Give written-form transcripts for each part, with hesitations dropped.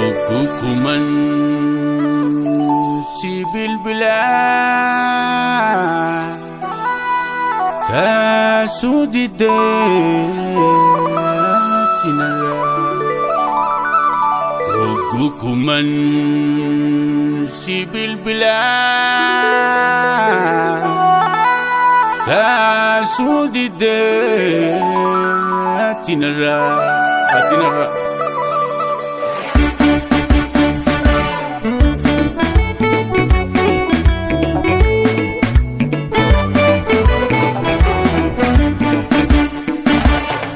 Oggukuman si bilbilaa kaasuu diddee tinarraa. Oggukuman si bilbilaa kaasuu diddee tinarraa tinarraa.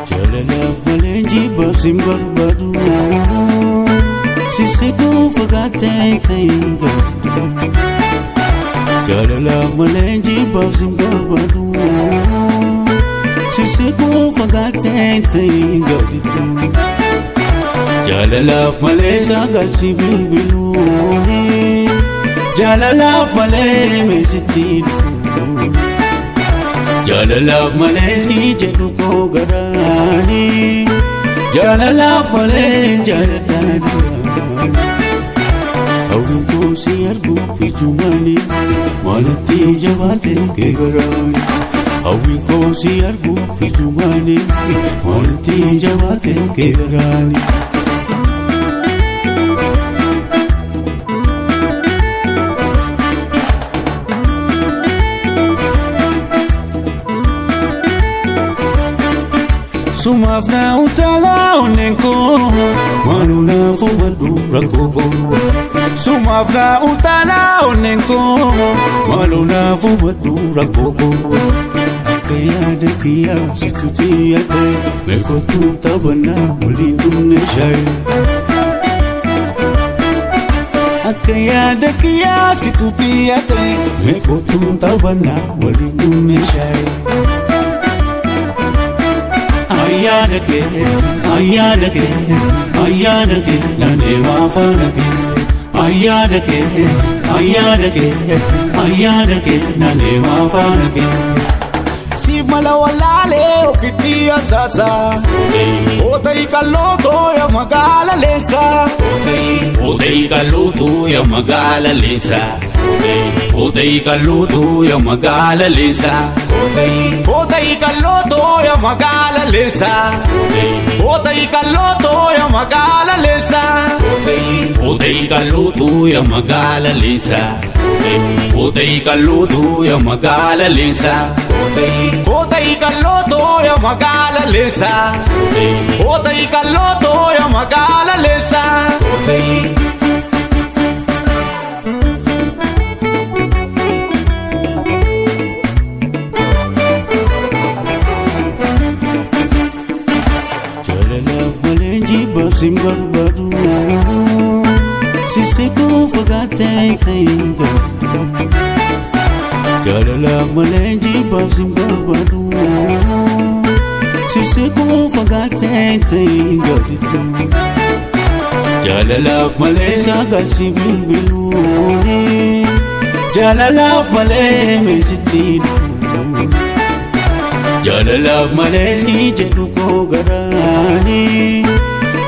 Jaalalaaf malee jibbaaf sin barbaadu, sissiquu fagaattee ta'in gaadhu. Jaalalaaf malee jibbaaf sin barbaadu, sissiquu fagaattee ta'in gaadhu. Jaalalaaf malee sagal si bilbiluuni, jaalalaaf malee meesitti dhufu. Jaalalaaf malee si jedhu koo garaani, jaalalaaf malee si jaaladhaan duraan. Hawwiin koo si arguuf ijumaani, maalatti jabaate kee garaani. Hawwiin koo si arguuf ijumaani, maalatti jabaate kee garaani. Sumaaf na utaalaa onneen koo, maaloo naaf hubadhu rakkoo koo. Sumaaf na utaalaa onneen koo, maaloo naaf hubadhu rakkoo koo. Akka yaada kiyyaa situ xiyyate, meeqotu taphannaa waliin dhumne shaayee. Akka yaada kiyyaa situ xiyyate, meeqotu taphannaa waliin dhumne shaayee. Ayyaana kee, ayyaana kee, ayyaana kee, naannoo faana kee. Ayyaana kee, ayyaana kee, ayyaana kee, naannoo faana kee. Siif mala wallaalee ofitti asaasa. Oota'ii qal'ootoo yaa magaala leensa. Oota'ii qal'ootuu yaa magaala leensa. Oota'ii qal'ootuu yaa magaala leensa. Oota'ii qal'ootoo yaa magaala leensa. Oota'ii qal'ootoo yaa magaala leensa. Oota'ii qal'ootuu yaa magaala leensa. Oota'ii qal'ootuu yaa magaala leensa. Oota'ii qal'ootoo yaa magaala leensa. Oota'ii qal'ootoo yaa magaala leensa. Jaalalaaf malee jibbaaf sin barbaadu, sissiquu fagaattee ta'in gaadhu. Jaalalaaf malee jibbaaf sin barbaadu, sissiquu fagaattee ta'in gaadhu. Jaalalaaf malee sagal si bilbiluuni, jaalalaaf malee meesitti dhufu. Jaalalaaf malee si jedhu koo garaani,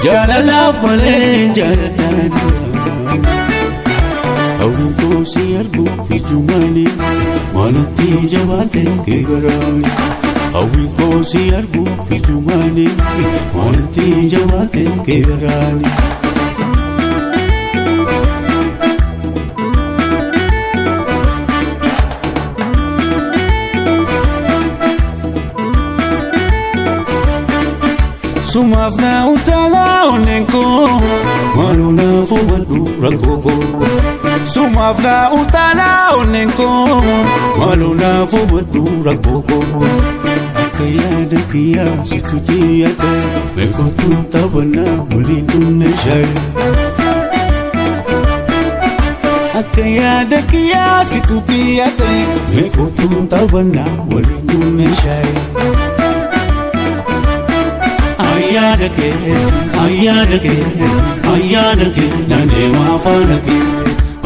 jaalalaaf malee si jaaladhaan duraan. Hawwiin koo si arguuf ijumaani, maalatti jabaate kee garaani. Hawwiin koo si arguuf ijumaani, maalatti jabaate kee garaani. Sumaaf na utaalaa onneen koo, maaloo naaf hubadhu rakkoo koo. Sumaaf na utaalaa onneen koo, maaloo naaf hubadhu rakkoo koo. Akka yaada kiyyaa situ xiyyate, meeqotu taphannaa waliin dhumne shaayee. Akka yaada kiyyaa situ xiyyate, meeqotu taphannaa waliin dhumne shaayee. Ayyaana kee, ayyaana kee, ayyaana kee, naannoo faana kee.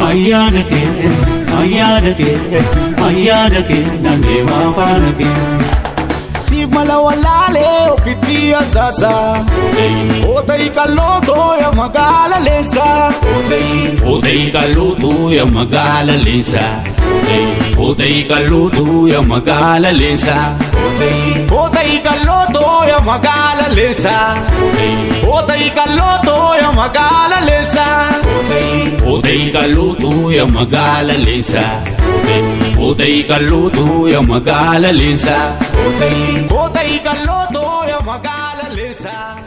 Ayyaana kee, ayyaana kee, ayyaana kee, naannoo faana kee. Siif mala wallaalee ofitti asaasa. Oota'ii qal'ootoo yaa magaala leensaa. Ootee kalluutu yaa magaala leensaa. Ootee kalluutu yaa magaala leensaa. Ootee kalluutu yaa magaala leensaa. Ootee kalluutu yaa magaala leensaa. Ootee kalluutu yaa magaala leensaa. Ootee kalluutu yaa magaala leensaa. Ootee kalluutu yaa magaala leensaa.